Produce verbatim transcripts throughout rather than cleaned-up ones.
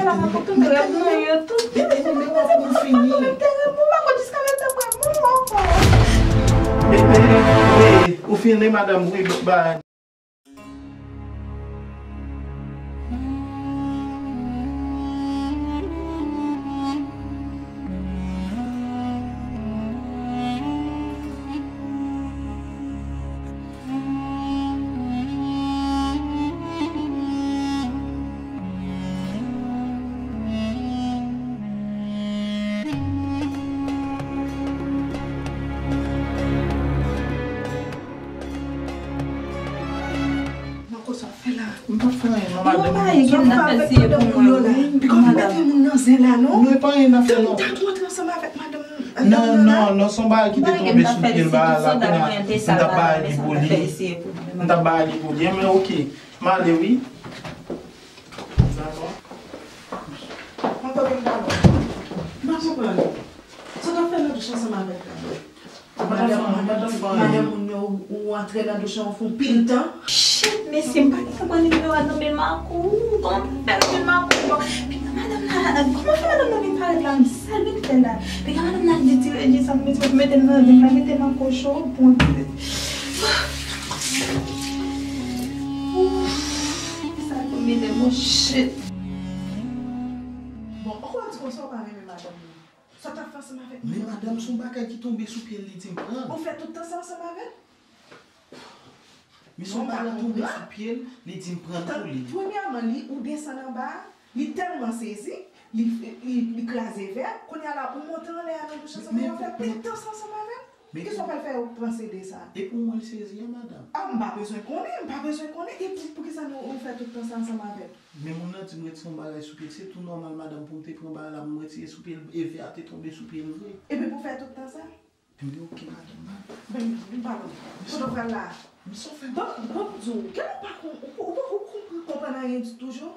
Tout rèv mwen yo, tout. Bebe, bebe, w ap pou fini. Mwen te rèv mwen, mwen pa konn jiskamen te rèv mwen ankò. Bebe, bebe, ou fini, madanm, wi, ba. Marco, sa w fè la? M pa fè anyen non, madanm. Yon bagay gen nan fè seye pou mwen, wi. Pika w mete moun nan zen la, non. Non, e pa anyen n ap fè non. Tann, tann w antre ansanm avèk madanm. Non, non, non, se yon bagay ki te tonbe sou pye l ba la, kounye a, m t ap bay li pou li. M t ap bay li pou li, men oke. M ale, wi. Dakò. Mwen kote m ta bon. M pa konprann. Sa w t ap fè nan douch ansanm avèk la? Madanm, madanm, madanm moun yo, ou antre nan douch lan, ou fè yon pil tan. Shit, mesye, m pa gentan pran nimewo a nan men Marco. Kòman m fè nan men Marco? Bon, piga madanm nan, kòman fè madanm nan vin parèt la? Sa l vin fè la? Piga madanm nan di ti Regi sa pou mete, mete m nan zen la, mete Marco cho, bon. Ouf, sa tonbe de mwen, shit. Bon, ou kwè di konsa ou pa renmen madanm ou? Sa w t ap fè ansanm avèk madanm? Men madanm, se yon bagay ki tonbe sou pye l, li di m pran. Ou fè tout tan sa ansanm avè l? Men se yon bagay tonbe sou pye l, li di m pran pou li. Premyèman, li, ou desann anba a, li tèlman sezi, li, li, li kraze vè, kounye a la, ou monte anlè a nan douch ansanm avè l, ou fè pil tan sa ansanm avè l. Poukisa w pral fè yo panse de sa? E pou mwen l sezi a, madanm? A, m pa bezwen konnen, m pa bezwen konnen. E pou, poukisa nou, ou fè tout tan sa ansanm avè l? Men moun nan di m retire yon bagay sou pye l, se tou nòmal, madanm, pou m te pran bagay la, pou m retire sou pye l, e vè a te tonbe sou pye l vre. Epi pou fè tout tan sa? Ebyen, oke, madanm, madanm. Men, men, padon. Kote w pral la? Men sa w fè m? Bon, bon, m di w, kè w pa kon-, ou, ou, ou, ou konprann, konprann anyen ditou, Joe?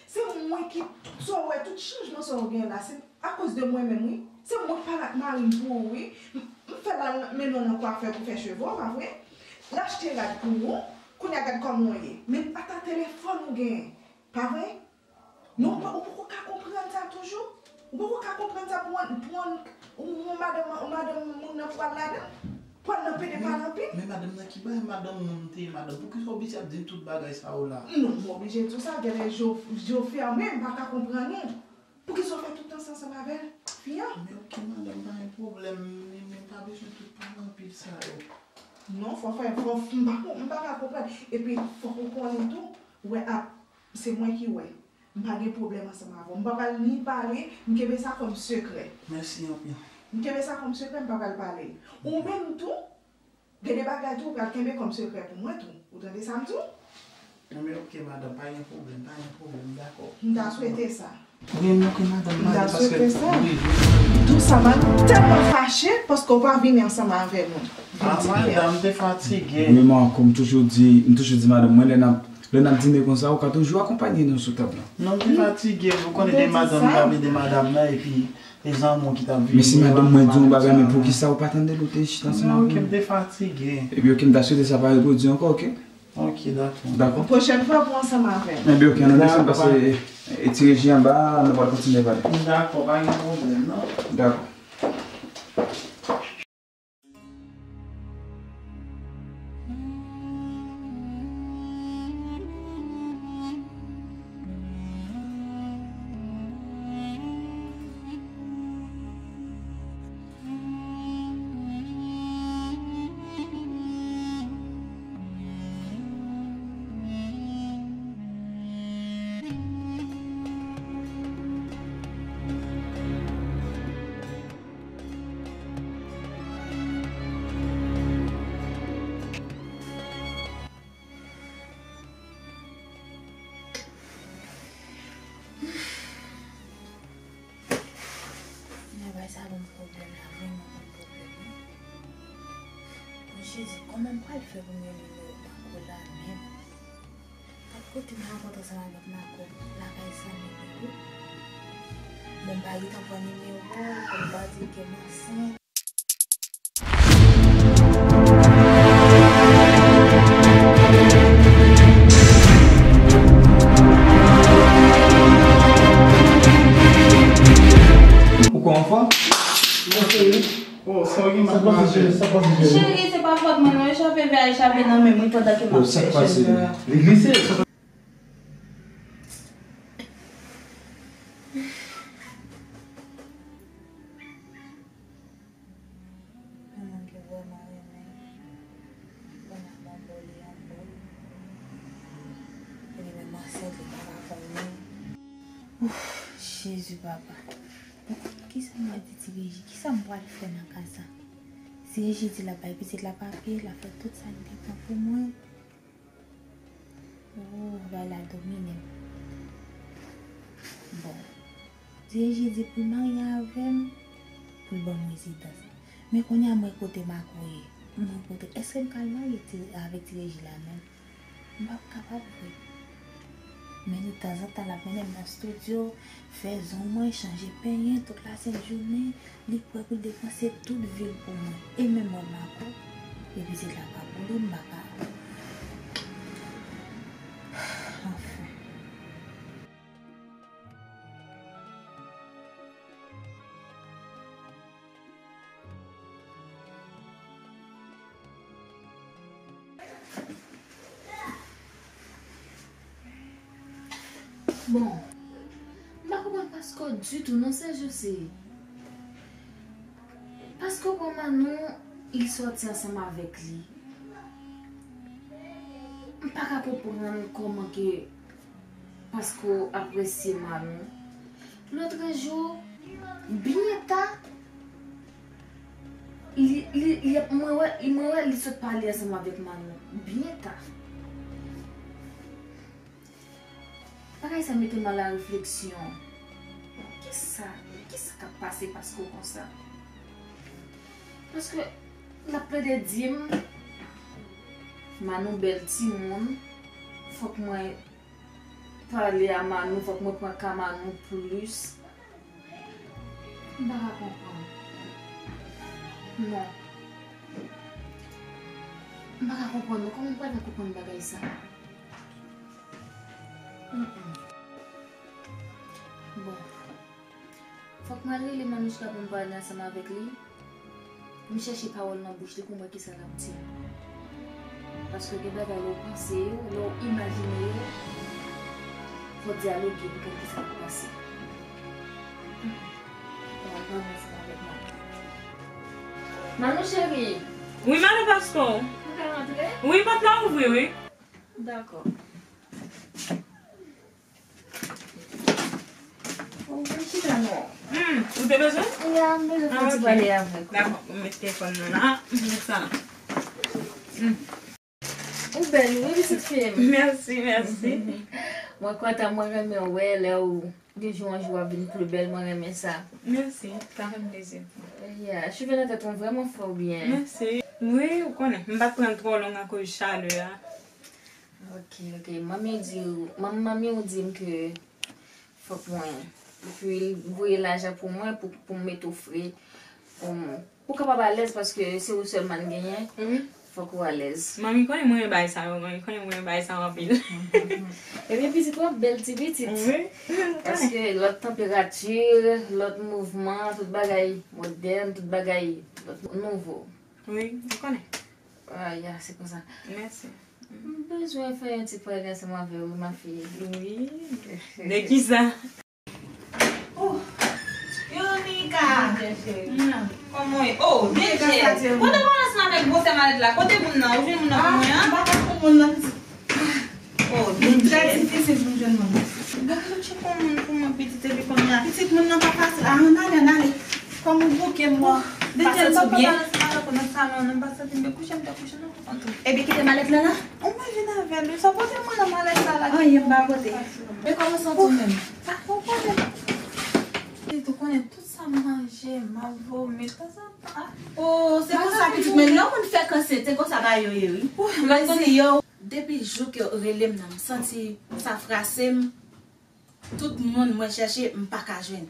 Se mwen ki, tout sa w wè, tout chanjman sa w gen la, se akoz de mwen menm, wi. Se mwen k pale ak mari m pou ou, wi. M, m fè l al mennen w nan kwafè pou fè cheve w, pa vre? L achte rad pou ou, kounye a gad kòman w ye. Men ata telefòn ou genyen, pa vre? Non, ou pa, ou poko ka konprann sa toujou? Ou poko ka konprann sa pou yon, pou yon, yon madanm, yon madanm moun nan pral ladan? Pral nan pede pa nan pil? Men madanm nan ki bagay madanm moun te ye, madanm? Poukisa w oblije ap di m tout bagay sa yo la? Non, m oblije di w sa, genlè je w, je w fèmen, m pa ka konprann ou. Poukisa w fè tout tan sa ansanm avè l, fi an? Men oke, madanm, pa gen pwoblèm, men, men pa bezwen tout pale anpil sa yo. Non, fò, fò, fò, m pa, m pa ka konprann. Epi, fòk ou konnen tou, wè ap, se mwen ki wè. M pa gen pwoblèm ansanm avè w. M pa pral ni pale, m kenbe sa kòm sekrè. Mèsi anpil. M kenbe sa kòm sekrè, m pa pral pale. Ou menm tou, gen de bagay tou, ou pral kenbe kòm sekrè pou mwen tou. Ou tande sa m di w? Non, men oke, madanm, pa gen pwoblèm, pa gen pwoblèm, dakò. M ta swete sa. Wi, men oke, madanm, m ta swete sa. Tou sa, m tèlman fache paske w pa vini ansanm avè nou. A, madanm, m te fatige. Wi, men kòm m toujou di, m toujou di madanm mwen, lè n ap Lè n ap dine konsa, ou ka toujou akonpanye nou sou tab la. Non, m te fatige, ou konnen de madanm k ap ede madanm nan, epi e zanmi w ki t ap vini. Men si madanm mwen di yon bagay, men poukisa ou pa tande l, ou te chita ansanm avè m? Non, oke, m te fatige. Epi oke, m ta swete sa pa repwodui ankò, oke? Oke, dakò. Dakò. Pwochèn fwa pou ansanm avè m. Ebyen oke, ann desann pase e ti reji anba a, nou pral kontinye pale. Dakò, pa gen pwoblèm, non. Dakò. Bagay sa ban m pwoblèm la, vrèman ban m pwoblèm, wi. Men Jezi, kòman m pral fè pou m gen nimewo Marco la menm? Kote m rankontre ansanm avèk Marco? Lakay zanmi li wi. Bon, m pa gentan pran nimewo, pou m pa di ke m ansent. Bon, anfòm? Mwen cheri. Oh, sorry, mademoiselle. Sa pase, cheri? Sa pase, cheri? Cheri, se pa fòt mwen non, e chape vè a, e chape nan men mwen pandan ke m ap fè cheve a. Li glise. Yon moun ke m vrèman renmen, mwen ap anbole, anbole. Epi menm ansent, li pa ka konnen. Ouf, Jezi papa. Bon, kisa m ap di ti Reji? Kisa m pral fè nan ka sa? Si Reji di l ap bay pitit la papye, l ap fè tout sa l depann pou mwen. Oh, bagay la domine m. Bon, T J di pou l marye avè m, pou l ban m rezidans. Men kounye a mwen kote Marco ye. Mwen kote, èske m ka al marye ti, avèk T J la menm? M p ap kapab vre. Men li tanzantan l ap mennen m nan estidyo, fè zong mwen, chanje penyen, tout lasent jounen, li prè pou l depanse tout vi l pou mwen. E menm mwen Marco, epi se travay pou li, m pa ka. Anfen. Bon, m pa konprann Pasco ditou non, sèl jou se. Pasco pran Manou, li sòti ansanm avèk li. M pa ka konprann kòman ke Pasco apresye Manou. Lòt jou, byen ta, li, li, li, mwen wè, mwen wè li sot pale ansanm avèk Manou. Byen ta. Bagay sa mete m a la refleksyon. Kisa, kisa k ap pase Pasco konsa? Paske l ap plede di m, Manou bèl timoun, fòk mwen pale a Manou, fòk mwen pran ka Manou plis. M pa ka konprann. Non. M pa ka konprann non. Kòman m pral fè konprann bagay sa? Mm, mm. Bon. Fòk mwen rele Manouchka pou m pale ansanm avèk li. M chèche pawòl nan bouch li pou m wè kisa l ap di. Paske gen bagay lè w panse yo, lè w imajine yo, fò w dyaloge pou konn kisa k ap pase. Bon, mwen pale ansanm avèk Manou. Manou cheri. Wi, Manou Pasco. Ou ka rantre? Wi, pòt la ouvri, wi. Dakò. Ou vin chita non. Hmm, ou te bezwen? Ya, m bezwen fè yon ti pale avèk ou. Dakò, m met telefòn nan la. M met sa. Hmm. Ou bèl, wi, pitit fi m. Mèsi, mèsi. Mwen kontan, mwen renmen wè lè ou de jou an jou w ap vin pli bèl, mwen renmen sa. Mèsi, sa fè m plezi. Ya, cheve nan tèt ou vrèman fè w byen. Mèsi. Wi, ou konnen, m pa t pran l twò long akoz chalè a. Ok, ok. Manmi di, manmi, manmi ou di m ke fòk mwen, epi l voye lajan pou mwen, pou, pou m mete w fre, pou m, pou w kapab alèz, paske se ou sèlman n genyen, fòk ou alèz. Manmi konnen mwen renmen bagay sa yo, manmi konnen mwen renmen bagay sa yo anpil. Ebyen, pitit ou ap bèl ti pitit. Wi. Paske lòt tanperati, lòt mouvman, tout bagay modèn, tout bagay lòt nouvo. Wi, ou konnen. Ah, ya, se konsa. Mèsi. M bezwen fè yon ti pale ansanm avè w, ma fille. Wi. De kisa? Oh, Yonika! Kòman w ye? Oh, Denjè! Kote w pral ansanm avèk gwosè malèt la? Kote moun nan? Ou jwenn moun nan pou mwen an? Ah, m pa ka pran moun nan, pitit. Oh, Denjè! Trè difisil pou m jwenn moun. Gade yon ti bon moun pou mwen, pitit, epi kounye a. Pitit, moun nan pa fasil. Ah, ann ale, ann ale. Kòm ou bouke m, mwen. Denjè, m pa pral ansanm avèk ou nan salon an, non, m pa santi m byen. Kouche m te kouche, non. Epi kite malèt la la? Ou mwen vin avè l, wi. Sa pote mwen nan malèt la la? Anyen m pa pote. Men kòman w santi w menm? Ah, ou konnen. Pitit, ou konnen tout sa m manje, m ap vomi tanzantan. Ah. Oh, se konsa pitit, men lè yon moun fè kanser, se konsa bagay yo ye, wi. Mwen di yo, depi jou ke w rele m nan, m santi sa frase m. Tout moun mwen chèche, m pa ka jwenn.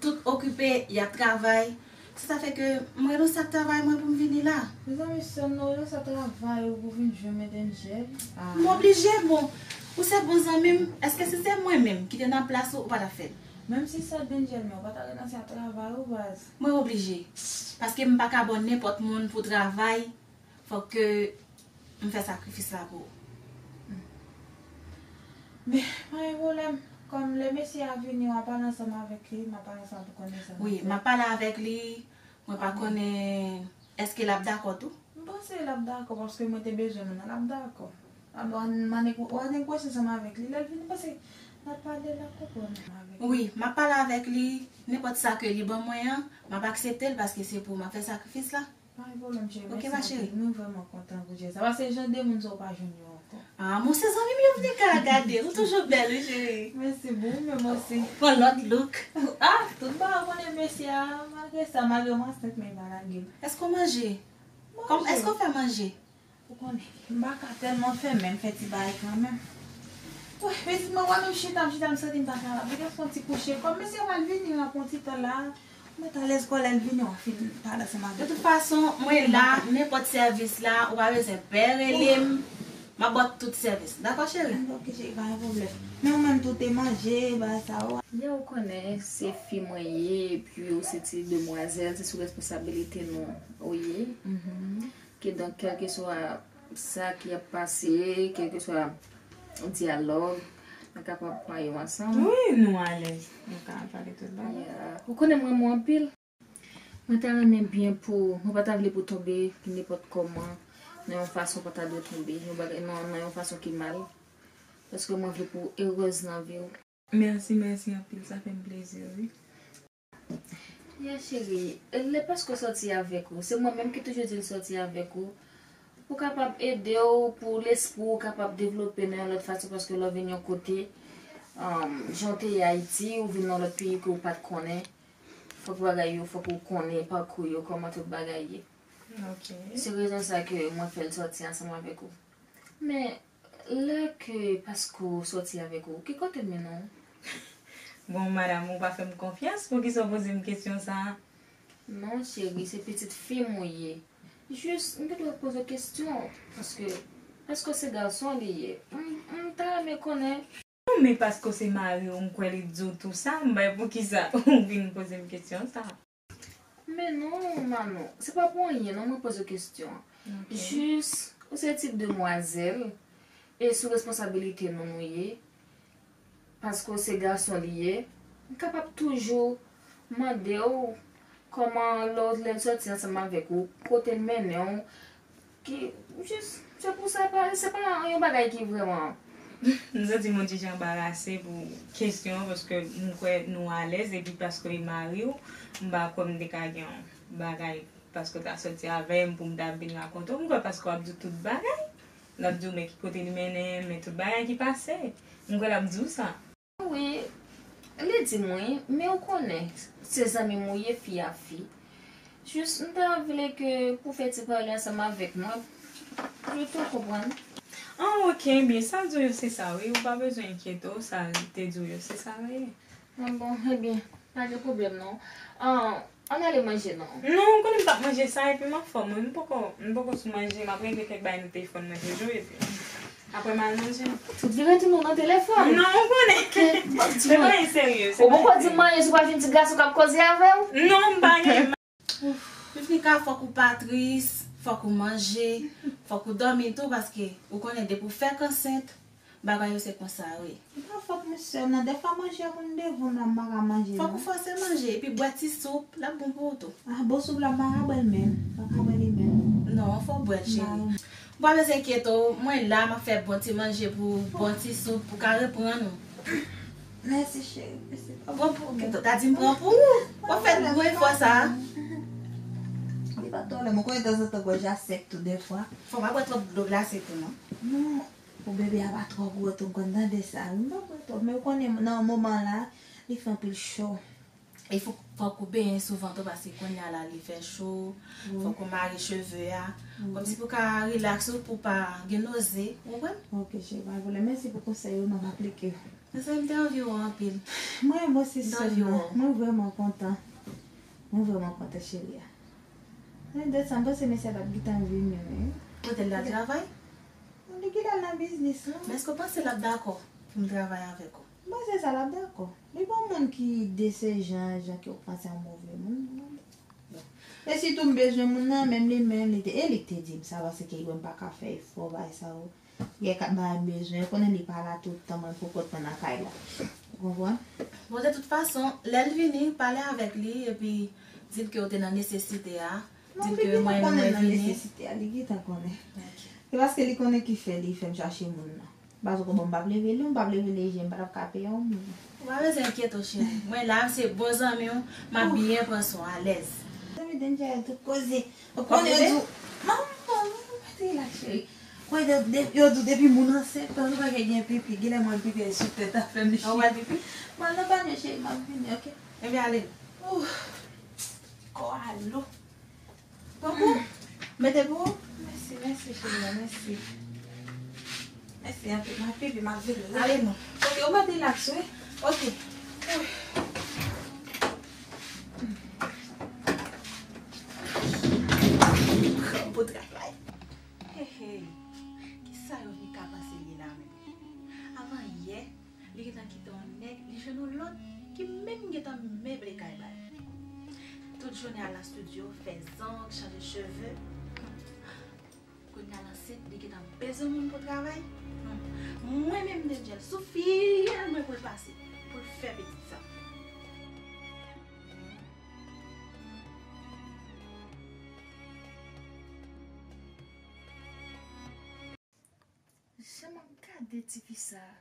Tout okipe, y ap travay. Se sa fè ke m renonse ak travay mwen pou m vini la. Mezanmi, sè m, nan renonse ak travay ou pou vin jwenn Mèt Angel? Ah. M oblije, bon. Ou se bon zanmi m, èske si se mwen menm ki te nan plas ou, ou pa t ap fè l? Menm si sa denje, men ou pa ta renonse a travay ou, baz. Mwen oblije. Paske m pa ka ba w nenpòt moun pou travay. Fòk ke m fè sakrifis la pou ou. Men, pa gen pwoblèm. Kòm lè mesye a vini, w ap pale ansanm avèk li, m ap pale ansanm pou konnen sa n ap fè. Wi, m ap pale avèk li. Mwen pa konnen èske l ap dakò tou. M panse l ap dakò, paske mwen te bezwen moun nan, l ap dakò. Alò, w a negosye ansanm avèk li. Lè l vini, m panse n ap pale, l ap konprann. Wi, m ap pale avèk li. Nenpòt sa ke li ban mwen an, m ap aksepte l paske se pou m ap fè sakrifis la. Pa gen pwoblèm, cheri. Ok, ma chérie. Mèsi anpil. Mwen vrèman kontan pou jès sa. Paske jan de moun sa ou pa jwenn yo ankò. Ah, mon se zanmi m yo vini ka gade. Ou toujou bèl, wi, cheri. Mèsi boo, men mwen osi. Pran lòt look. Ah, tout bagay ou konnen mesye a, malgre sa, malgre m ansent, men li pa lage m. Èske w manje? Kòm, èske w fè manje? Ou konnen, m pa ka tèlman fè, men m fè ti bagay kanmenm. Wi, pitit mwen, wè menm chita, m chita, m santi m pa kapab. Li ka fè yon ti kouche kò m, mesye a pral vini, l ap pran ti tan la. Mwen ta lè lekòl, lè l vini, w ap fin pale ansanm avèk li. De tout fason, mwen la, nenpòt sèvis la, ou pa bezwen pè rele m. M ap ba w tout sèvis. Dakò, cheri? Ok, cheri, pa gen pwoblèm. Men ou menm tou te manje, bagay sa yo. Yè ou konnen, se fi mwen ye, epi ou se ti demwazèl, se sou responsabilite nou ou ye. Kidonk, kèlkeswa sa ki ap pase, kèlkeswa dyalòg, nou kapab pran yo ansanm. Wi, nou alèz. Nou ka pale tout bagay. Yeah. Ou konnen m renmen w anpil. Mwen ta renmen byen pou ou. Mwen pa ta vle pou w tonbe nenpòt kòman, nan yon fason w pa ta dwe tonbe, yon bagay, nan, nan yon fason ki mal. Paske mwen vle pou w erèz nan vi w. Mèsi, mèsi anpil, sa fè m plezi, wi. Ya cheri, lè paske w sòti avèk ou, se mwen menm ki toujou di l sòti avèk ou, pou kapab ede w, pou lespri w kapab devlope nan yon lòt fason, paske lè w vin yon kote, um, jan w te ye Ayiti, ou vin nan lòt peyi ke w pa t konnen, fòk bagay yo, fòk ou konnen pakou yo, kòman tout bagay ye. Ok. Se rezon sa ke mwen fè l sòti ansanm avèk ou. Men, lè ke paske w sòti avèk ou, ki kote l mennen w? Bon, madanm, ou pa fè m konfyans, poukisa w poze m kesyon sa a? Non, cheri, se pitit fi m ou ye. Jis, m te dwe poze w kesyon, paske, paske se gason li ye. M, m ta renmen konnen. Non, men paske w se mari w, m kwè li di w tou sa, m bay poukisa ou vin poze m kesyon sa. Men non, Manou, se pa pou anyen non mwen poze w kesyon an. Ok. Jis, ou se ti demwazèl, e sou responsabilite nou nou ye, paske w se gason li ye, m kapab toujou mande w kòman lè w, lè l sòti ansanm avèk ou, kote l mennen w, ki, jis, se pou sa, pa, se pa yon bagay ki vrèman. M santi m yon ti jan anbarase pou kesyon an, paske m kwè nou alèz, epi paske w e mari w, m pa kwè m te ka gen yon bagay, paske w ta sòti avè m pou m ta vin rakonte w. M kwè paske w ap di w tout bagay. L ap di w men ki kote li mennen, men tout bagay ki pase. M kwè l ap di w sa. Wi, li di m wi, men ou konnen, se zanmi m ou ye, fi a fi. Jis, m ta vle ke pou fè ti pale ansanm avèk mwen, je te konprann. Ah, ok, byen, sa l di w yo se sa, wi, ou pa bezwen enkyete w, sa l te di w yo se sa, wi. Ah bon, ebyen, pa gen pwoblèm non. Ah, ann ale manje non. Non, ou konnen m p ap manje sa, epi m anfòm, wi, m poko, m poko sou manje, m ap regle kèk bagay nan telefòn mwen toujou, epi apre m al manje. Tout vire toune w nan telefòn. Non, ou konnen. Ok, m ap di mwen. Se pa yon serye, se pa yon serye. Ou poko di m anyen si w pa jwenn ti gason k ap koze avè w? Non, m pa gen. Vivnika, fòk ou pa tris, fòk ou manje, fòk ou dòmi tou, paske ou konnen depi w fèk ansent, bagay yo se konsa yo ye. Se pa fòt mwen sèlman, dèfwa manje a konn devan m la, m pa ka manje non. Fòk ou fòse manje, epi bwè ti soup, l ap bon pou ou tou. Ah, bon soup la, m pa ka bwè l menm, m pa ka bwè li menm. Non, fò w bwè l, cheri. Ou pa bezwen enkyete w, mwen la, m ap fè bon ti manje pou ou, bon ti soup, pou w ka reprann ou. Mèsi, cheri. Mèsi. Pran pou ou, ta di m pran pou ou. Ou fè gwo efò sa a. Li pa twò lè, mwen konnen tanzantan gòj la sèk tou dèfwa. Fò w pa bwè twòp dlo glase tou, non. Non, pou bebe a pa twò gwo tou, m konn tande sa. M pa bwè twòp, men ou konnen nan moman la, li fè anpil cho. E fòk, fòk ou benyen souvan tou, paske kounye a la, li fè cho, fòk ou mare cheve a. Kòmsi pou ka rilaks ou, pou pa gen noze, ou konprann? Ok, cheri, pa gen pwoblèm. Mèsi pou konsèy yo, m ap aplike yo. Mesye, m te anvi wè w anpil. Mwen, mwen osi, sè m nan. Mwen vrèman kontan. Mwen vrèman kontan, cheri a. Men de sa, m panse mesye a t ap gentan vini, wi. Kote l al travay? Li genlè al nan biznis, non? Men èske w panse l ap dakò pou m travay avèk ou? M panse sa l ap dakò. Li pa yon moun ki de se jan, jan ke w panse yon move moun. Bon. E sitou m bezwen moun nan, menm li menm, li te, e li k te di m sa, paske yo m pa ka fè efò, bagay sa yo. Gen kat bagay m bezwen, konnen li pa la tout tan, mwen poko t nan kay la. Ou konprann? Bon, de tout fason, lè l vini, pale avèk li, epi di l ke w te nan nesesite a. Non, di l ke mwen menm mwen vini. Li gentan konnen nan nesesite a, li gentan konnen. Ok. Se paske li konnen ki fè li fè m chache moun nan. Paske bon, m p ap leve li, m p ap leve li, je m pa t ap ka peye yon moun. Ou pa bezwen enkyete w, cheri. Mwen la, se bon zanmi w, m ap byen pran swen w, alèz. Zanmi Denjel, tout koze. Ou konnen yo di w, manman, manman, mete rilaks, cheri. Kwè de, de, yo di w depi moun ansent, pandan nou pa gen pipi, genlè mwen pipi sou tèt afè m. Ou wè pipi? Mwen nan banyo, cheri, m ap vini, ok? Ebyen, ale. Ouf. Kò a lou. Pran pou ou. Mete pou ou. Mèsi, mèsi, cheri, mèsi. Mèsi anpil, m ap pipi, m ap vini. Ale non. Ok, ou mèt rilaks, wi. Ok. Pran pou travay. Hey, hey. Kisa Yonika panse l ye la menm? Avan yè, li gentan kite yon nèg, li jwenn yon lòt ki menm gentan meble kay ba l. Tout jounen al nan estidyo, fè zang, chanje cheve. Kounye a l ansent, li gentan bezwen moun pou travay. Mwen menm, Denjel, sou fyèl mwen pou l pase, pou l fè pitit sa. Jan m ap gade tifi sa a,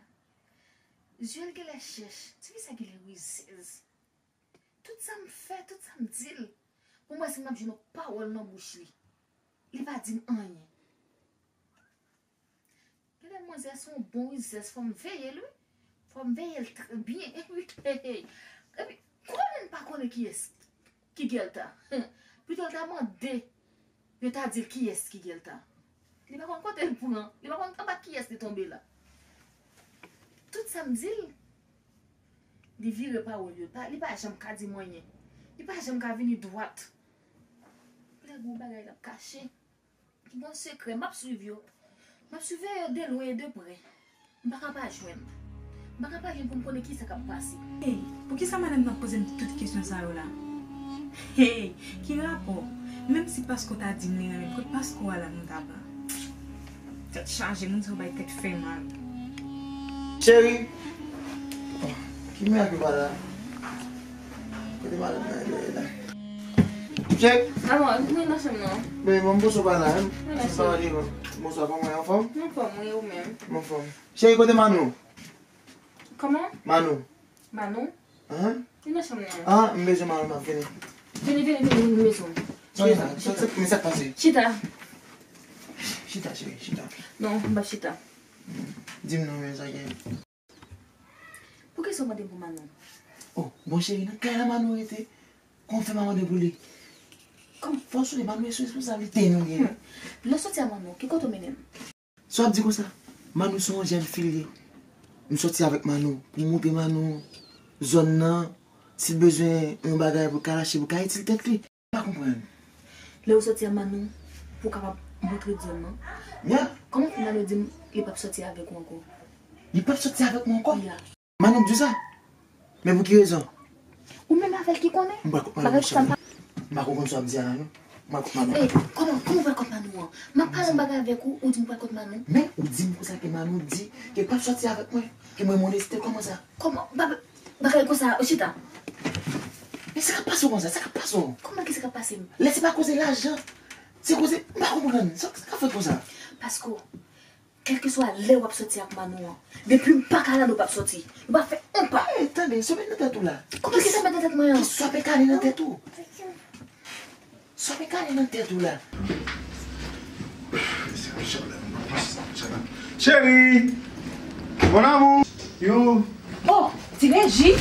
zye l genlè chèch, tifi sa genlè rizèz. Tout sa m fè, tout sa m di l, pou m wè si m ap jwenn yon pawòl nan bouch li. Li pa di m anyen. Genlè manzè se yon bon rizèz, fò m veye l, wi. Fò m veye l trè byen. Epi, kòman n pa konnen kiyès ki Gèlta? Pito l ta mande, yo ta di l kiyès ki Gèlta. Li pa konn kote l pran, li pa konn anba kiyès li tonbe la. Tout sa m di l, li vire pawòl yo. Pa, li pa janm ka di m anyen. Li pa janm ka vini dwat. Lè gon bagay l ap kache. Ki gon sekrè, m ap swiv yo. M ap siveye yo de lwen e de prè. M pa ka pa jwenn. M pa ka pa jwenn pou m konnen kisa k ap pase. Hey, poukisa madanm nan poze m tout kesyon sa yo la? Hey, ki rapò? Menm si Pasko ta di m li renmen m, kot Pasko a la nou ta pran? Tèt chaje, moun sa yo bay tèt fè mal. Cheri! Ki mirak yo pa la? Kote madanm nan ye la? Cheri! Avan, vin nan chanm nan. Bebe, bon, bonswa pa la, hein? Mwen la, cheri. Bonswa, kòman w ye, anfòm? Mwen anfòm, wi, ou menm? Mwen anfòm. Cheri, kote Manou? Kòman? Manou. Manou? Hein? Vin nan chanm nan. Ah, m bezwen Manou, m ap vini. Vini, vini, vini, vini, vini. Sa, sa, sa, men sa k pase? Chita. Chita, cheri, chita. Non, m p ap chita. Di m non, men sa gen. Poukisa w mande m pou Manou? Oh, bon cheri, nan kay la Manou rete. Kòman w fè m a mande pou li? Kòm fò w sonje Manou se responsablite nou ye. Hmm. Lè w soti a Manou, ki kote w mennen m? Sa w ap di konsa? Manou se yon jèn fi l ye. M soti avèk Manou pou m montre Manou zòn nan, si l bezwen yon bagay pou l ka lache, pou l ka itil tèt li. Pa konprann. Lè w soti a Manou, pou w kapab montre zòn nan. Ya. Kòman pou Manou di m li p ap soti avèk ou ankò? Li p ap soti avèk mwen ankò? Ya. Manou k di w sa? Men pou ki rezon? Ou menm avè l ki konnen. M pral kot Manou, monchè. M pa konprann sa w ap di a la, non. M pral kot Manou. Ey, kòman, kòman w pral kot Manou an? M ap pale yon bagay avèk ou, ou di m pral kot Manou. Men, ou di m konsa ke Manou di ke l p ap soti avèk mwen, ke mwen moleste l, kòman sa? Kòman? Bagay konsa, ou chita. Men sa k ap pase w konsa? Sa k ap pase w? Kòman ki sa k ap pase m? Lè se pa koze lajan, se koze, m pa konprann. Sa, sa k ap fèt konsa? Paske, kèlkeswa lè w ap soti ak Manou an, depi m pa ka la, nou p ap soti. Nou p ap fè yon pa. Ey, tande, sa w met nan tèt ou la? Kòman ki sa m met nan tèt mwen an? Kisa w met kale nan tèt ou? Sa w met kale nan tèt ou la? Cheri! Mon amour! You! Oh, ti Reji!